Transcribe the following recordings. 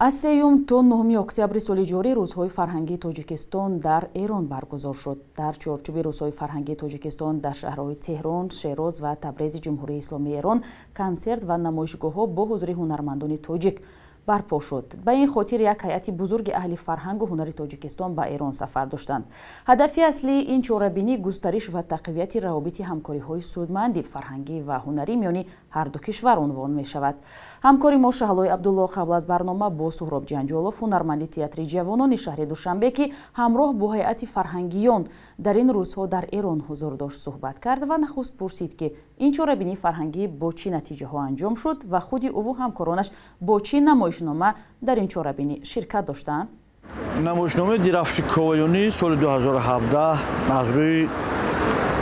Аз 3 то 9 октябри соли ҷорӣ Рӯзҳои фарҳангии Тоҷикистон дар Эрон баргузор шуд. Дар чорчӯби Рӯзҳои фарҳангии Тоҷикистон дар шаҳрҳои Теҳрон, Шероз ва Табрези Ҷумҳурии Исломии Эрон консерт ва намоишгоҳҳо бо ҳузури ҳунармандони тоҷик барпо шуд. Ба ин хотир як ҳайати бузурги аҳли фарҳангу ҳунари Тоҷикистон ба Эрон сафар доштанд. Ҳадафи аслии ин чорабинӣ густариш ва тақвияти равобити ҳамкориҳои судманди фарҳангӣ ва ҳунарӣ миёни ҳарду кишвар унвон мешавад. Ҳамкори мо Шаҳлои Абдулло қабл аз барнома бо Суҳроб Ҷанҷолов, ҳунарманди театри ҷавонони шаҳри Душанбе, ки ҳамроҳ бо ҳайати фарҳангиён дар ин рӯзҳо дар Эрон ҳузур дошт, суҳбат кард ва нахуст пурсид, ки ин чорабинии фарҳангӣ бо чӣ натиҷаҳо анҷом шуд ва худи ӯву ҳамкоронаш бо чӣ намоишнома дар ин чорабинӣ ширкат доштанд. Намоишномаи Дирафши Коваюнӣ соли 2017 аз рӯи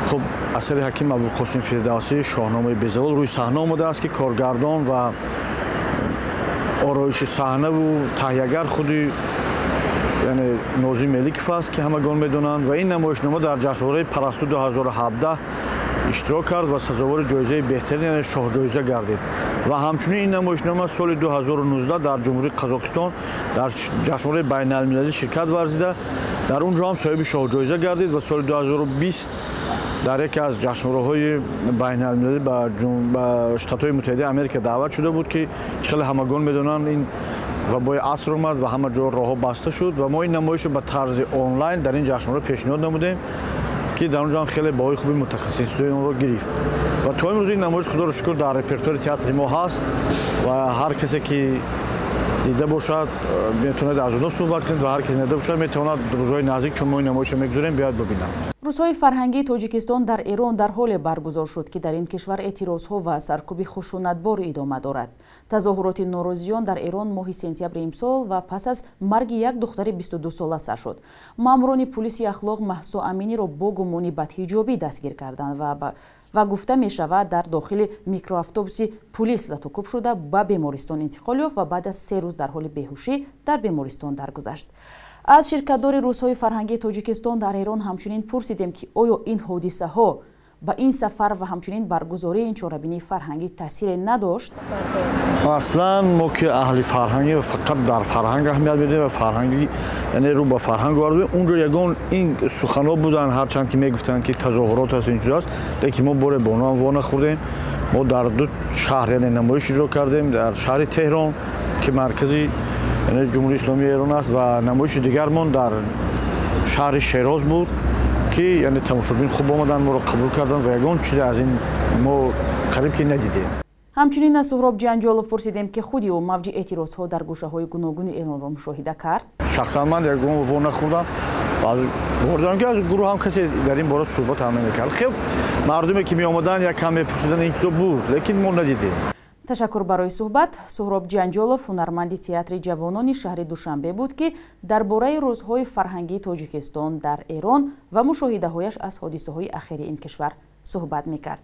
хуб асари Ҳаким Абулқосим Фирдавсӣ, Шоҳномаи безавол, рӯи саҳна омадааст, ки коргардон ва ороиши саҳнаву таҳиягар худи, яъне, Нозим Меликов аст, ки ҳамагон медонанд. Ва ин намоишнома дар ҷашнвораи Парасту 2017 иштирок кард ва сазовори ҷоизаи беҳтарин, яъне шоҳҷоиза гардид. Ва ҳамчунин ин намоишнома соли 2019 дар Ҷумҳурии Қазоқистон дар ҷашнвораи байналмилалӣ ширкат варзида, дар он ҷо ҳам соҳиби шоҳҷоиза гардид. Ва соли 2020 дар яке аз ҷашнвораҳои байналмилалӣ ба Штатҳои Муттаҳидаи Америка даъват шуда буд, ки чӣ хеле ҳамагон медонанд, ин вабои аср омад ва ҳама ҷо роҳҳо баста шуд. Ва мо ин намоишро ба тарзи онлайн дар ин ҷашнвора пешниҳод намудем, ки дар он ҷо ҳам хеле баҳои хуби мутахассисони онро гирифт. Ва то имрӯз ин намоиш, худоро шукр, дар репертуари театри мо ҳаст ва ҳар касе ки дида бошад, метавонад аз онҳо суҳбат кунад ва ҳар касе надида бошад, метавонад рӯзҳои наздик, чун мо ин намоишро мегузорем, биёяд бибинад. Рӯзҳои фарҳангии Тоҷикистон дар Эрон дар ҳоле баргузор шуд, ки дар ин кишвар эътирозҳо ва саркӯби хушунатбор идома дорад. Тазоҳуроти норозиён дар Эрон моҳи сентябри имсол ва пас аз марги як духтари 22сола сар шуд. Маъмурони пулиси ахлоқ Маҳсо Аминиро бо гумони бадҳиҷобӣ дастгир карданд ва гуфта мешавад, дар дохили микроавтобуси пулис латукӯб шуда, ба бемористон интиқол ёфт ва баъд аз 3 рӯз дар ҳоли беҳушӣ дар бемористон даргузашт. Аз ширкатдори Рӯзҳои фарҳангии Тоҷикистон дар Эрон ҳамчунин пурсидем, ки оё ин ҳодисаҳо ба ин сафар ва ҳамчунин баргузории ин чорабинии фарҳангӣ таъсире надошт. Аслан мо ки аҳли фарҳангӣ, фақат дар фарҳанг аҳамият медиҳем ва фарҳангӣ, яъне рӯ ба фарҳанг овардем. Унҷо ягон ин суханҳо буданд, ҳарчанд ки мегуфтанд, ки тазоҳурот аст, ин чиз аст, лекин мо боре бо онҳо во нахӯрдем. Мо дар ду шаҳр, яъне, намоиш иҷро кардем: дар шаҳри Теҳрон, ки маркази, яъне, Ҷумҳурии Исломии Эрон аст, ва намоиши дигармон дар шаҳри Шероз буд, ки, яъне, тамошобин хуб омаданд, моро қабул карданд ва ягон чизе аз ин мо қариб ки надидем. Ҳамчунин аз Суҳроб Ҷанҷолов пурсидем, ки худи ӯ мавҷи эътирозҳо дар гӯшаҳои гуногуни Эронро мушоҳида кард. Шахсан ман ягон во нахӯрдам. Бовар ки аз гурӯҳ ҳам касе дар ин бора суҳбат ҳам намекард. Хеб, мардуме ки меомаданд, як кам мепурсиданд, ин чизо буд, лекин мо надидем. Ташаккур барои суҳбат. Суҳроб Ҷанҷолов, ҳунарманди театри ҷавонони шаҳри Душанбе буд, ки дар бораи Рӯзҳои фарҳангии Тоҷикистон дар Эрон ва мушоҳидаҳояш аз ҳодисаҳои ахири ин кишвар суҳбат мекард.